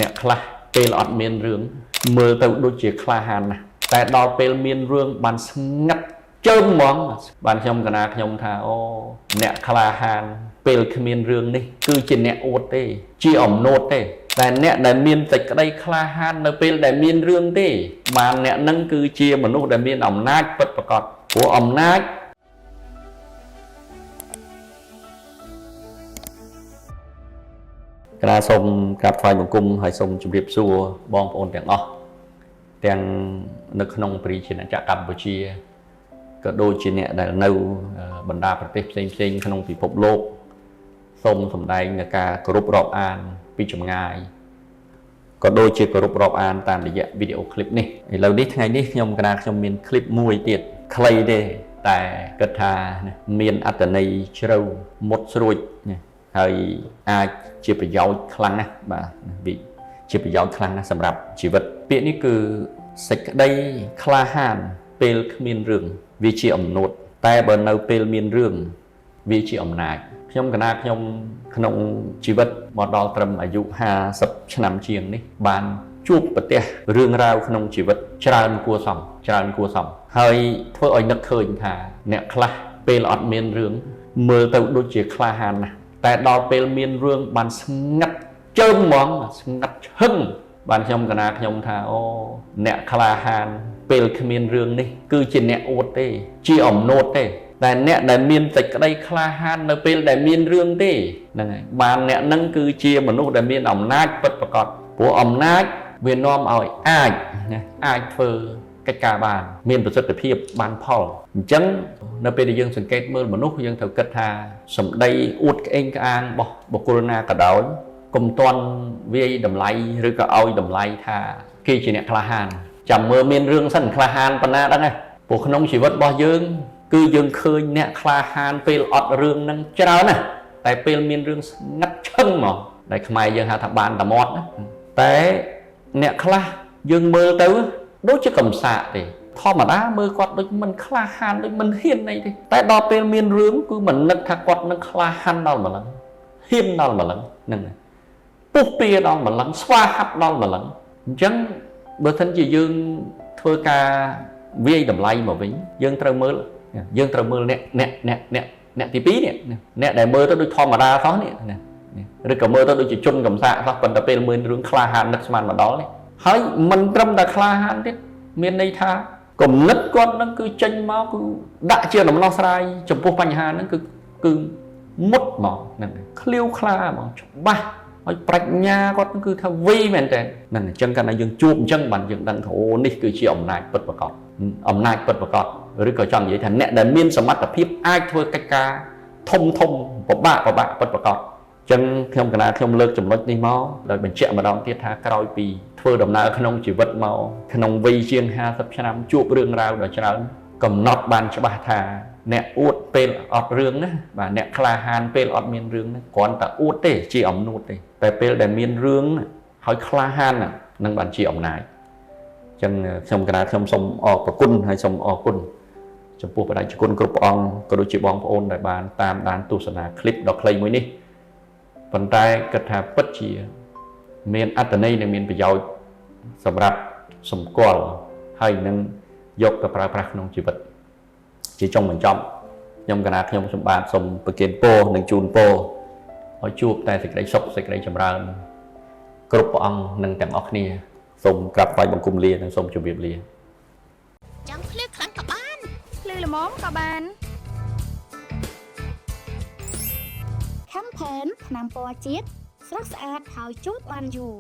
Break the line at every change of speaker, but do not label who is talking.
អ្នកខ្លះពេលអត់មានរឿងមើលទៅដូចជាក្លាហានណាស់តែដល់ពេលមានរឿងបានស្ងាត់ជើមហ្មងបានខ្ញុំកណាខ្ញុំថាអូអ្នកក្លាហានពេលគ្មានរឿងនេះគឺជាអ្នកអួតទេជាអំណួតទេតែអ្នកដែលមានសេចក្តីក្លាហាននៅពេលដែលមានរឿងទេបានអ្នកនឹងគឺជាមនុស្សដែលមានអំណាចពិតប្រាកដព្រោះអំណាច កណាសូមក្រាបថ្វាយបង្គំហើយសូមជម្រាបសួរបងប្អូនទាំងអស់ទាំងនៅក្នុងប្រជាជាតិកម្ពុជាក៏ដូចជាអ្នកដែលនៅបណ្ដាប្រទេសផ្សេងផ្សេងក្នុងពិភពលោកសូមសម្ដែងនូវការគោរពរាប់អានពីចម្ងាយក៏ដូចជាគោរពរាប់អានតាមរយៈវីដេអូឃ្លីបនេះឥឡូវនេះថ្ងៃនេះខ្ញុំកណាខ្ញុំមានឃ្លីបមួយទៀតខ្លីទេតែគិតថាមានអត្ថន័យជ្រៅមុតស្រួចហើយអាចជាប្រយោជន៍ខ្លាំងណាស់បាទវាជាប្រយោជន៍ខ្លាំងណាស់សម្រាប់ជីវិតពាក្យនេះគឺសេចក្តីក្លាហានពេលគ្មានរឿងវាជាអំណួតតែបើនៅពេលមានរឿងវាជាអំណាចខ្ញុំកណាខ្ញុំក្នុងជីវិតមកដល់ត្រឹមអាយុ50ឆ្នាំជាងនេះបានជួបប្រទះរឿងរ៉ាវក្នុងជីវិតច្រើនគួរសមច្រើនគួរសមហើយធ្វើឲ្យនឹកឃើញថាអ្នកខ្លះពេលអត់មានរឿងមើលទៅដូចជាក្លាហានណាស់តែដល់ពេលមានរឿងបានស្ងាត់ជើមហ្មងស្ងាត់ឈឹងបានខ្ញុំកណាខ្ញុំថាអូអ្នកក្លាហានពេលគ្មានរឿងនេះគឺជាអ្នកអួតទេជាអំណួតទេតែអ្នកដែលមានសេចក្តីក្លាហាននៅពេលដែលមានរឿងទេហ្នឹងហើយបានអ្នកហ្នឹងគឺជាមនុស្សដែលមានអំណាចពិតប្រាកដព្រោះអំណាចវានាំឲ្យអាចណាអាចធ្វើកិច្ចការបានមានប្រសិទ្ធភាពបានផលអញ្ចឹងនៅពេលដែលយើងសង្កេតមើលមនុស្សយើងត្រូវគិតថាសម្ដីអួតក្អេងក្អាងរបស់បុគ្គលណាក៏ដោយកុំទាន់វាយតម្លៃឬក៏ឲ្យតម្លៃថាគេជាអ្នកក្លាហានចាំមើលមានរឿងសិនក្លាហានប៉ុណ្ណាដឹងទេព្រោះក្នុងជីវិតរបស់យើងគឺយើងឃើញអ្នកក្លាហានពេលអត់រឿងនឹងច្រើនណាស់តែពេលមានរឿងស្ងាត់ឈឹងហ្មងដែលខ្មែរយើងហៅថាបានតែមាត់ណាតែអ្នកខ្លះយើងមើលទៅដូចជាកំសាកទេធម្មតាមើលគាត់ដូចមិនក្លាហានដូចមិនហ៊ានអីទេតែដល់ពេលមានរឿងគឺមិននឹកថាគាត់នឹងក្លាហានដល់ម្លឹងហ៊ានដល់ម្លឹងហ្នឹងពុះពៀដល់ម្លឹងស្វាហាប់ដល់ម្លឹងអញ្ចឹងបើសិនជាយើងធ្វើការវាយតម្លៃមកវិញយើងត្រូវមើលអ្នកអ្នកអ្នកអ្នកអ្នកទី2នេះអ្នកដែលមើលទៅដូចធម្មតាសោះនេះឬក៏មើលទៅដូចជាជនកំសាកសោះប៉ុន្តែពេលមើលរឿងក្លាហាននឹកស្មានមកដល់នេះហើយមិនត្រឹមតែក្លាហានទៀតមានន័យថាគំនិតគាត់នឹងគឺចេញមកគឺដាក់ជាដំណោះស្រាយចំពោះបញ្ហាហ្នឹងគឺមុតហ្មងហ្នឹងឃ្លាវខ្លាហ្មងច្បាស់ហើយប្រាជ្ញាគាត់គឺថាវីមែនតើហ្នឹងអញ្ចឹងកាលណាយើងជួបអញ្ចឹងបានយើងដឹងថាអូនេះគឺជាអំណាចពិតប្រាកដអំណាចពិតប្រាកដឬក៏ចង់និយាយថាអ្នកដែលមានសមត្ថភាពអាចធ្វើកិច្ចការធំធំពិបាកពិបាកពិតប្រាកដចឹងខ្ញុំកណាខ្ញុំលើកចំណុចនេះមកដោយបញ្ជាក់ម្ដងទៀតថាក្រោយពីធ្វើដំណើរក្នុងជីវិតមកក្នុងវ័យជាង50ឆ្នាំជួបរឿងរ៉ាវដ៏ច្រើនកំណត់បានច្បាស់ថាអ្នកអួតពេលអត់រឿងណាបាទអ្នកក្លាហានពេលអត់មានរឿងណាគ្រាន់តែអួតទេជាអំណួតទេតែពេលដែលមានរឿងហើយក្លាហាននឹងបានជាអំណាចចឹងខ្ញុំកណាខ្ញុំសូមអរព្រគុណហើយសូមអរគុណចំពោះព្រះតេជគុណគ្រប់ព្រះអង្គក៏ដូចជាបងប្អូនដែលបានតាមដានទស្សនាឃ្លីបដ៏ខ្លីមួយនេះប៉ុន្តែគិតថាពិតជាមានអត្ថន័យនិងមានប្រយោជន៍សម្រាប់សម្គាល់ហើយនឹងយកទៅប្រើប្រាស់ក្នុងជីវិតជាចុងបញ្ចប់ខ្ញុំកណាខ្ញុំសម្បាទសូមប្រគេនពរនិងជូនពរឲ្យជួបតែសេចក្តីសុខសេចក្តីចម្រើនគ្រប់ព្រះអង្គនិងទាំងអស់គ្នាសូមក្រាបថ្វាយបង្គំលានិងសូមជម្រាបលា
ចង់ភ្លឺខ្លាំងក៏បាន
ភ្លឺល្មមក៏បាន
ខំផែនថ្នាំពណ៌ជាតិស្រស់ស្អាតហើយជូតបានយូរ